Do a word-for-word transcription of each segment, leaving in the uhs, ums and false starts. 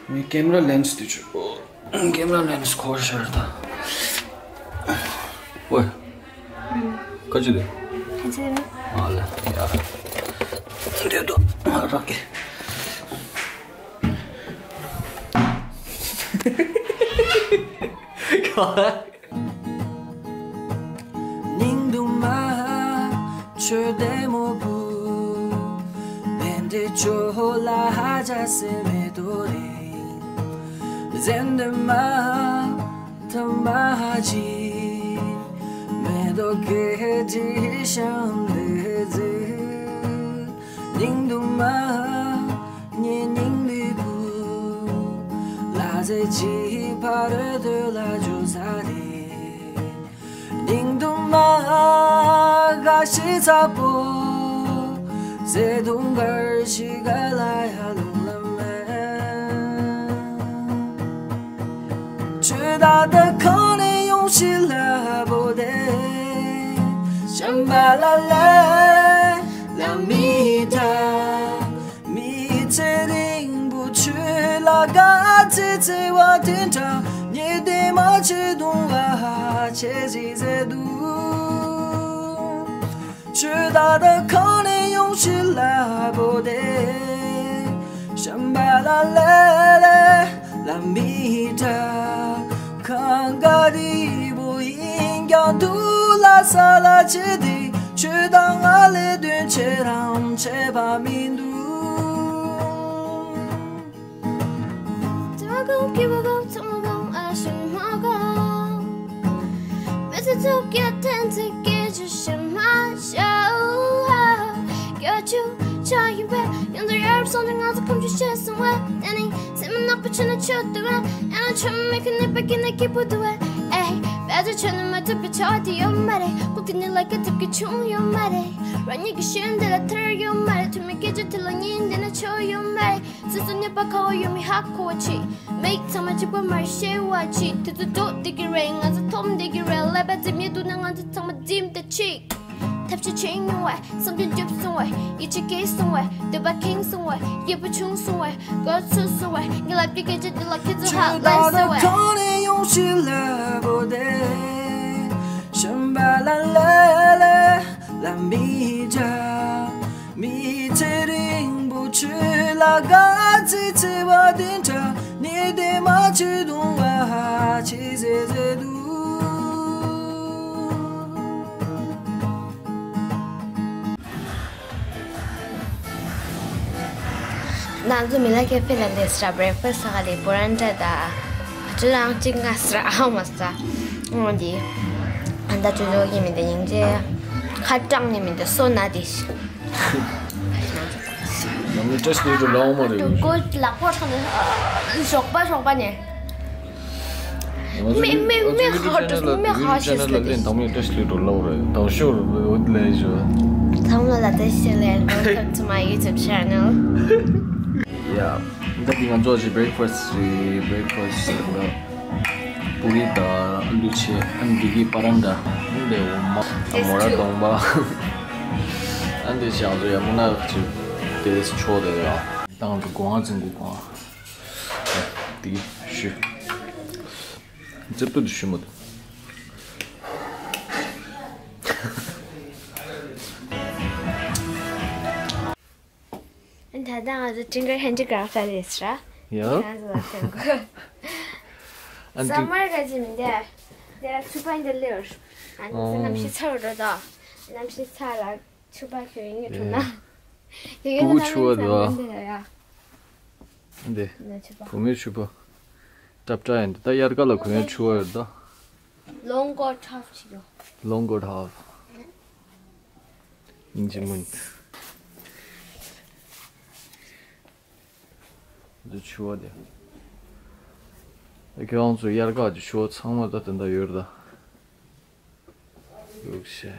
ངའི་ཀེམ་ར་ལེན་སི་དེ་ཆུ། ཀེམ་ར་ལེན་སི་འཁོར་ཤར་ད། ཝེ། ཁ་ཅི་ལེ། ཁ་ཅི་ལེ། ཨ་ལེ། ཡ། འདི་དོ། ང་རག་གི། ག་སྙིང་སྡུག་མ། ཆོས་ལྡན་མོ་བུ། བན་དེ་ཅོ་ལ་ཧ་ཅ་སེ་མེ་ཏོ་རེ། ཟན་དེ་མ། ཐ་མ་ཅི། མེ་ཏོ་ཀེ་ཏི་ཤམ་ལེ་ཟེ། སྙིང་སྡུག་མ། ཉེ་སྙིང་ལི་བུ། ལ་ཟེ་ཅི་ཕ་རེ་དོ་ལ་ཇོ་ས་རེ། སྙིང་སྡུག་མ་ག་ཤི་ཚ་པོ། ཟེ་དུང་གར་ཤི་ག་ལ་ཡ་ལུང་ལ་མེ། ཆོས་ད་ད་ཁང་ནས་ཡོང་ཤི་ལ་བོ་དེ། ཤམ་བ་ལ་ལ་ལ་མི་ད། མི་ཚེ་རིང་པོ་ཆོས་ལ་དགའ་ཚེ་ཚེ་བ་དེ་འདྲ་ཉེ་དེ་མ་ཆེ་གདུང་བ་ཆེ་ཟི་ཟེ་དུ། ཆོས་ད་ད་ཁང་ནས་ཡོང་ཤི་ལ་བོ་དེ། ཤམ་བ་ལ་ལ་ལ་ལ་མི་ད། གང་ག་རི་བོ་ཡིན་ཀྱང་དུ་ལ་ས་ལ་ཆེ་དེ། ཆོས་དང་ང་ལས་དོན་ཆེ་རང་ཆེ་བ་མི་འདུག་ཚང་མ་གང་སྐྱིད་པོ་གང་ཚང་མ་གང་ཨ་ཤི་མ་གང་མི་ཚེ་ཚོགས་ཀྱི་ཐན་ཚེ་སྐད་ཆ་ཤི་མ་ཤ་ཨུ་ཧ། སྐྱོ་ཆུ་ཆ་ཡིན་པས་ཡོན་ཏུ་ཡར་སོང་ནས་ང་ཚོ་ཁམས་ཆུ་ཤེས་སོང་བས་དེ་ནི་སེམས་ནག་པོ་ཆུ་ན་ཆུ་དུ་བས་ཨ་ན་ཆུ་མི་ཁི་ནི་པ་ཀི་ནི་སྐྱིད་པོ་དུ་བས། ཨེ། བས་ཚོ་ཆུ་ནི་མ་ཐུབ་པའི་ཆ་དེ་ཡོད་མ་རེད། ཁུག་ཏི་ནི་ལ་ཀི་ཐུབ་ཀི་ཆུང་ཡོད་མ་རེད། རང་ཉིད་ཀྱི་ཤེས་འདི་ལ་ཐར་ཡོད་མ་རེད། ཐུ་མི་སྐད་ཆ་དེ་ལ་ཉིན་འདི་ན་ཆོ་ཡོད་མ་རེད། སོ་སོ་ནི་པ་ཁ་བ་ཡོད་མི་ཧ་གོ་བ་ཆི། མིག་ཚང་མ་གཅིག་པ་མར་ཤེས་བ་ཆི། དེ་ཚོ་འགྲོ་བསྡད་ཀྱི་རེད། ང་ཚོ་འཐོམ་བསྡད་ཀྱི་རེད། ཀླད་པ་འཛིན་མི་འདུག་ན་ང་ཚོ་ཚང་མ་འཛིན་ད་ཆི། ཐབས་ཤེས་བྱེད་མྱོང་བས། བསམ་དོན་འགྲུབ་སོང་བས། ཡིད་ཆེས་སྐྱེས་སོང་བས། འདོད་པ་ཁེངས་སོང་བས། སྐྱིད་པོ་བྱུང་སོང་བས། གོ་ཚོད་སོང་བས། ངའི་ལབ་ཀྱི་སྐད་ཆ་འདི་ལ་ཁྱེད་ཚོ་ཧ་ལས་སོང་བས། གང་ནས་ཡོང་ཤི་ལ་བོ་དེ། ཤམ་བ་ལ་ལ་ལ་ལ་མི་འདྲ། མི་ཚེ་རིང་པོ་ཆོས་ལ་དགའ་ཚེ་ཚེ་བ་དེ་འདྲ། ནི་དེ་མ་ཆོས་གདུང་བ་ཆེ་ཟེ་ཟེ་དུ། ང་ཚོ་མི་ལ་ཁེ་ཕི་ལ་ལས་ར་བྷི་རེག་ཕ་སི་ཧ་ལས་པོ་རན་ཏྲ་ད་ཅུ་རང་གཅིག་ང་སི་ར་ཨ་མ་ས་འོ་འདི་ཨ་ད་ཅུ་ལོ་ཡིན་མི་འདི་ཡིན་ཅེ་ཁ་གྲངས་ནི་མི་འདི་སོ་ན་དི་ཤི། ནམ་ནི་ཏྲེས་ལི་རུ་ལའོ་མ་རེ། ཀོ་ལག་པོ་ཐང་ནི་ཞོགས་པ་ཞོགས་པ་ནས། མེ་མེ་མེ་ཧ་ཏུ་མེ་ཧ་ཤེས་ལ་དེ་དང་མེ་ཏྲེས་ལི་རུ་ལའོ་རེ་དང་ཤོར་འོད་ལས་ཞོ། ཚང་མ་ལ་བཀྲ་ཤིས་བདེ་ལེགས། Welcome to my YouTube channel. Yeah. ད་དེ་ང་ཚོ་ཅི་བྷི་རེག་ཕ་སི་རེད། བྷི་རེག་ཕ་སི་ལ་པུ་རི་དང་ཨ་ལུ་ཆེ་ཨན་འདི་གི་པ་རན་ཏྲ་འདི་འོ་མ་མོ་ར་གདོང་པ་ཨན་འདི་ཞང་ཚོ་ཡ་མོ་ན་ཅི་དེ་ཆོ་དེ་ཡ་དང་དུ་གོང་ཨ་ཙིང་གུ་གོང་ཨ་འདི་ཞུ་ཙེབ་ཏུ་འདི་ཞུ་མོ་དུ། ད་ལྟ་ང་ཚོ་ཀྲིང་ཀར་ཧན་ཀྲིག་རག་ས་རེད་ཤག་ཡ། ང་ཚོ་ལ་ཐོན་གོ་ཨ་འདི་སམ་མར་ག་ཅི་མི་འདུག་དེ་ལ་ཆུ་པ་འདི་ལེར། ཨ་ནི་ཚོ་གནམ་གཤིས་ཚ་བ་འགྲོ་དང་། གནམ་གཤིས་ཚ་ལ་ཆུ་པ་ཁྱོད་ཡིན་ངེས་ཐུབ་ན། ཡིན་ངེས་ཐུབ་ན་ཆུ་བ་འདི་ལ། འདི་ན་ཆུ་པ། བུ་མོའི་ཆུ་པ། ཏྲབ་ཏྲ་ཡིན་འདི་ད་དབྱར་ཁ་ལ་གོན་ཡ་ཆུ་བ་ཡོད་ད། Long coat half ཅིག་ཡོད། Long coat half. ཡིན་གཅིག་མིན། འདི་ཆུ་བ་དེ། ཁྱེད་རང་ཚོ་དབྱར་ཁ་གི་ཆུ་བ་ཚང་མ་ད་དེ་འདྲ་ཡོད་རེད་ད། ཡོད་ཤེ།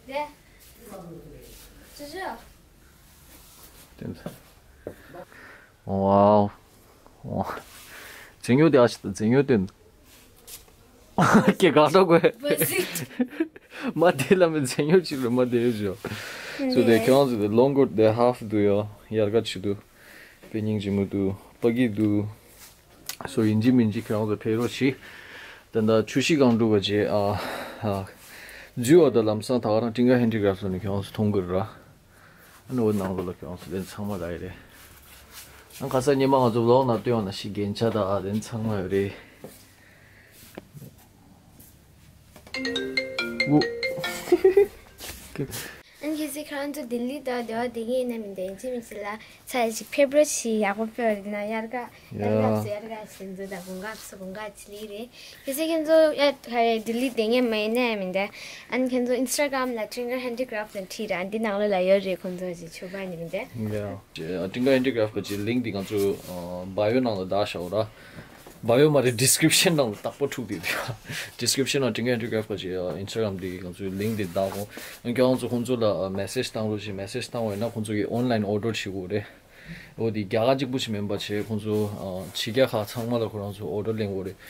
དེ། ཅི་ཅི། དེ་འདྲ། ཝའོ། ཝའོ། རྫས་ཉོ་དེ་ཨ་ཤི་ད་རྫས་ཉོ་དེ། ཀྱེ་ག་འགྲོ་དགོས། མ་དེ་ལ་མི་ཚེ་ཉོ་ཅིག་རུ་མ་དེ་ཡོད་ཅོ། སུ་དེ་ཁྱོད་ཚོ་དེ་long coat དེ་half དུ་ཡོད། དབྱར་ཁ་ཆུ་དུ། སྙིང་རྗེ་མོ་འདུག་པ་གི་འདུག་སོ་ཡིན་གཅིག་མིན་གཅིག་ཁྱེད་རང་ཚོ་ཕེབས་རོགས་གྱིས། ད་ལྟ་ཆུ་བཞི་སྒང་དྲུག་པ་རྗེས་ཨ་ཨ་འཛུལ་བ་དང་ལམ་སང་ད་ག་རང་ཀྲིང་ཀ་ཧེན་ཌི་ཀ་རབ་ལ་ནི་ཁྱེད་རང་ཚོ་མཐོང་གི་རེད་ར། ཨ་ནི་འོ་ནང་ལོགས་ལ་ཁྱེད་རང་ཚོ་དེ་ཚང་མ་ལ་ཡི་རེད། ཨ་ཁ་སང་ཉི་མ་ང་ཚོ་ལོག་ན་སྟོན་ཡོང་ན་ཤི་རྒྱན་ཆ་དང་ཨ་དེ་ཚང་མ་ཡོད་རེད། ཨན་ཁྱེད་ཚོས་ཁྱེད་རང་ཚོ་ལྡི་ལི་དང་སྡེ་བ་སྡོད་མཁན་ཡིན་ན་མིན་ད་ཡིན་གཅིག་མིན་གཅིག་ལ་ཚ་ཞིག་ཕེབས་རོགས་བྱེད། ཡག་པོ་ཕེབས་རེད་ན་དབྱར་ཁ་དབྱར་ཁ་ཚོ་དབྱར་ཁ་བྱེད་འཛུལ་དང་དགུན་ཁ་ཚོ་དགུན་ཁ་བྱེད་ལི་རེད། ཁྱེད་ཚོས་ཁྱེད་ཚོ་ཡ་ག་རེ་ལྡི་ལི་སྡོད་མཁན་མ་ཡིན་ན་ཡང་མིན་ད་ཨན་ཁྱེད་ཚོ་ཨིན་སི་ཊ་གྷ་རམ་ལ་ཀྲིང་ཀ་ཧེན་ཌི་ཀ་རབ་ལ་ཁྲིད་ར་འདི་ནང་ལོགས་ལ་ཡོད་རེད། ཁོང་ཚོ་ཞིག་ཆོས་པ་ཡིན་མིན་ད། ཀྲིང་ཀ་ཧེན་ཌི་ཀ་རབ་གི་ལིང་ཀི་འདི་ང་ཚོ་བ་ཡོ་ནང་ལ་བདག་བཞག་ར། བ་ཡོ་མ་རེད་ཌི་སི་ཀི་རིབ་ཤན་ནང་ལ་དག་པོ་འཁྲུག་དེ་དེ་ཌི་སི་ཀི་རིབ་ཤན་ནང་ཀྲིང་ཀ་ཧེན་ཌི་ཀ་རབ་གི་ཨིན་སི་ཊ་གྷ་རམ་འདི་ང་ཚོའི་ལིང་ཀི་འདི་བདག་གོ་ཁྱེད་རང་ཚོ་ཁོང་ཚོ་ལ་མེ་སེ་ཇི་བཏང་རོགས་ཞེས་མེ་སེ་ཇི་བཏང་བ་ཡིན་ན་ཁོང་ཚོ་གིས་ཨོན་ལ་ཡིན་ཨོ་ཌར་བྱེད་དགོས་རེད། འོ་དེ་རྒྱ་གར་གཅིག་པུ་ཞིག་མིན་པ་བྱས་ཁོང་ཚོ་ཕྱི་རྒྱལ་ཁག་ཚང་མ་ལ་ཁོ་རང་ཚོ་ཨོ་ཌར་ལེན་དགོས་རེད།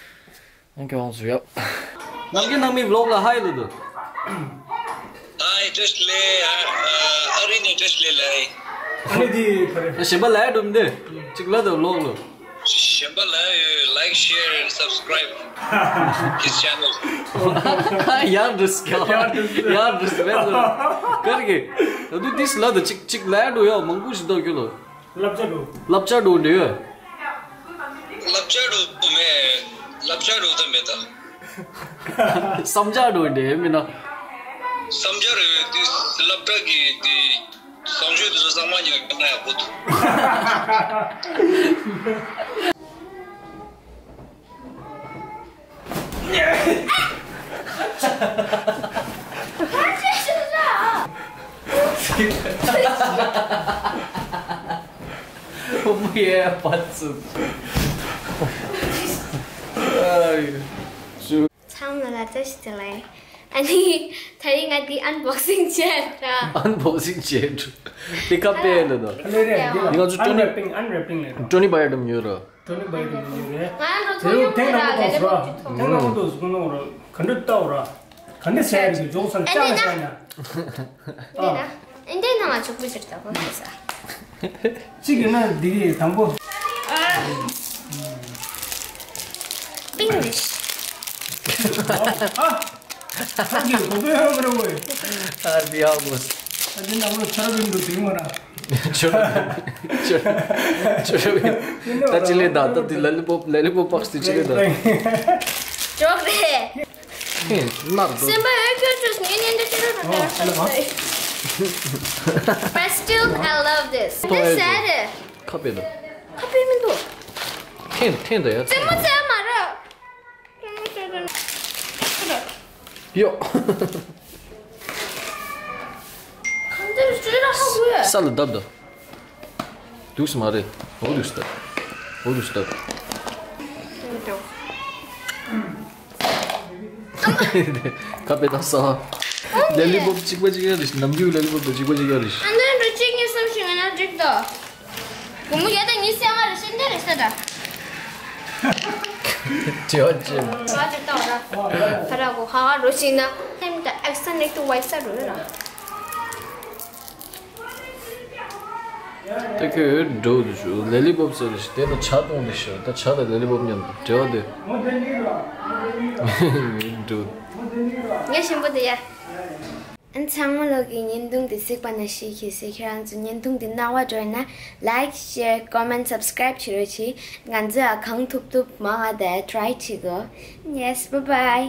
ཨང་ཀི་ཧོང་སུ་ཡབ། ནམ་རྒྱུན་ནང་མི་བི་ལོག་ལ་ཧའི་ལོ་དུ། ཨ་ནི་དེ་ག་རེ། གཞན་པ་ལ་ཡ་འགྲོ་མི་འདུག་གཅིག་ལ་དུ་བི་ལོག་ལོ། གཞན་པ་ལ་ཡ་like, share and subscribe his channel. ཡར་འགྲོ་སི་ཀྱང་ཡར་འགྲོ་སི་མེད་ལོ། ག་རེ་གི། ད་དུ་དིས་ལ་དུ་གཅིག་གཅིག་ལ་ཡ་འགྲོ་ཡ་མང་པོ་ཞིག་འདུག་གི་ལོ། བསླབ་བྱ་འགྲོ། བསླབ་བྱ་འགྲོ་འདྲེ། བསླབ་བྱ་འགྲོ་མེད། བསླབ་བྱ་འགྲོ་ད་མེད་ད། བསམ་བྱ་འགྲོ་འདྲེ་མིན་ན། བསམ་བྱ་རེད་དེ་བསླབ་བྱ་གི་དེ་བསམ་བྱ་དེ་ཚོ་གཙང་མ་ཉར་གི་ན་ཡག་པོ་འདུག་ཚང་མ་ལ་བཀྲ་ཤིས་བདེ་ལེགས། ཨ་ནི་ད་རིང་ང་འདི་ཨན་བོག་སིང་བྱས་ར། ཨན་བོག་སིང་བྱས་འགྲོ། དེ་ཁ་པེ་ལ་ནོ། ཨ་ལེ་རེད་འདི་ལ་འདི་ང་ཚོ་ཀྲོ་ནི་Unwrapping, unwrapping ལེ་ར། ཀྲོ་ནི་བ་ཡ་དམ་ཡོད་ར། ཀྲོ་ནི་བ་ཡ་དམ་ཡོད་རེད། ང་ལོ་ཚོ་ཡོད་ར་ལེ་ལེ་བོག་ཅུ་ཐོག་ཐེངས་ལ་མོ་ཏོ་ཟུག་ནོ་ར། ག་འདྲ་ལྟ་བ་ར། ག་འདྲ་ཟེར་གི་ཇོག་སང་ཅག་ལ་ཅག་ཉ། འདི་ན་འདི་ནང་ང་ཆོག་པོ་ཅིག་ལྟ་བ་ཟ། གཅིག་ཡིན་ན་འདི་གི་དང་པོ། པིང་ལིཤ། ཨ། ཨ་གི་གོ་པའི་ཧོ་གི་རེད་བོ། ཨ་འདི་ཡག་པོ། ཨ་འདི་ནང་ལོ་ཆར་བིན་འདུག་དེ་མ་ར། ཆུ་ཆུ་ཆུ་ད་ཅི་ལེ་ད་ད་དེ་ལ་ལི་པོབ་ལ་ལི་པོབ་པགས་དེ་ཅི་ལེ་ད། ཇོག་རེད། ཧེ་ནར་དོ། སེམས་པ་ཨེ་ཁྱོད་ཆུ་ངེད་གཉེན་འདྲ་ཅི་རེད་ད། But still, I love this. འདི་ཟ་རེད། ཁ་པེ་དོ། ཁ་པེ་མི་འདུག་ཐེན་ཐེན་དོ་ཡ། རྩེད་མོ་རྩེ་མ་རེད། ཡོ། ས་ལ་བརྡབ་དོ། དུག་སེ་མ་རེད། འོ་དུག་སེ་བརྡབ། འོ་དུག་སེ་བརྡབ། ཁ་པེ་དང་ས། ལེ་ལི་པོབ་གཅིག་པ་གཅིག་ཡ་རེད། ནམ་རྒྱུན་ལེ་ལི་པོབ་དང་གཅིག་པ་གཅིག་ཡ་རེད། ཨ་ནི་འགྲོ་གཅིག་གཉིས་གསུམ་བཞི་ལྔ་ན་འགྲིག་དོ། བུ་མོ་ཡ་ད་ཉི་ཤུ་རྩ་ལྔ་རེ་ཤེས་འདི་རེ་ཤ་ད། ཇོ་ཇོ། ང་ཅིག་ལྟ་བ་ར། ཁ་ར་གོ་ཁ་ཁ་འགྲོ་ཤིག་ན་ཧེམ་ད་ཨེག་སན་ནེག་ཏུ་ཝའི་ས་འགྲོ་ཡོད་ར། ད་ཁྱོད་འགྲོ་འདུག་ཞུ་ལེ་ལི་པོབ་ཟེར་རེ་ཤ་དེ་ན་ཇ་གཏོང་འདི་ཤ་ད་ཇ་དང་ལེ་ལི་པོབ་མཉམ་དུ་འབྲེལ་བ་དེ། འགྲོ། ངས་ཞིམ་པོ་དེ་ཡ། ཨན་ཚང་མ་ལོག་གི་བརྙན་ཐུང་འདི་གཟིགས་པ་ན་ཤེས་ཁྱེད་ཚོས་ཁྱེད་རང་ཚོ་བརྙན་ཐུང་འདི་སྣང་བ་འགྲོ་ཡིན་ན་like, share, comment, subscribe བྱེད་རོགས་གྱིས། ང་ཚོས་ཨ་གང་ཐུབ་ཐུབ་མང་ང་དེ་try བྱེད་གོ། Yes, bye bye.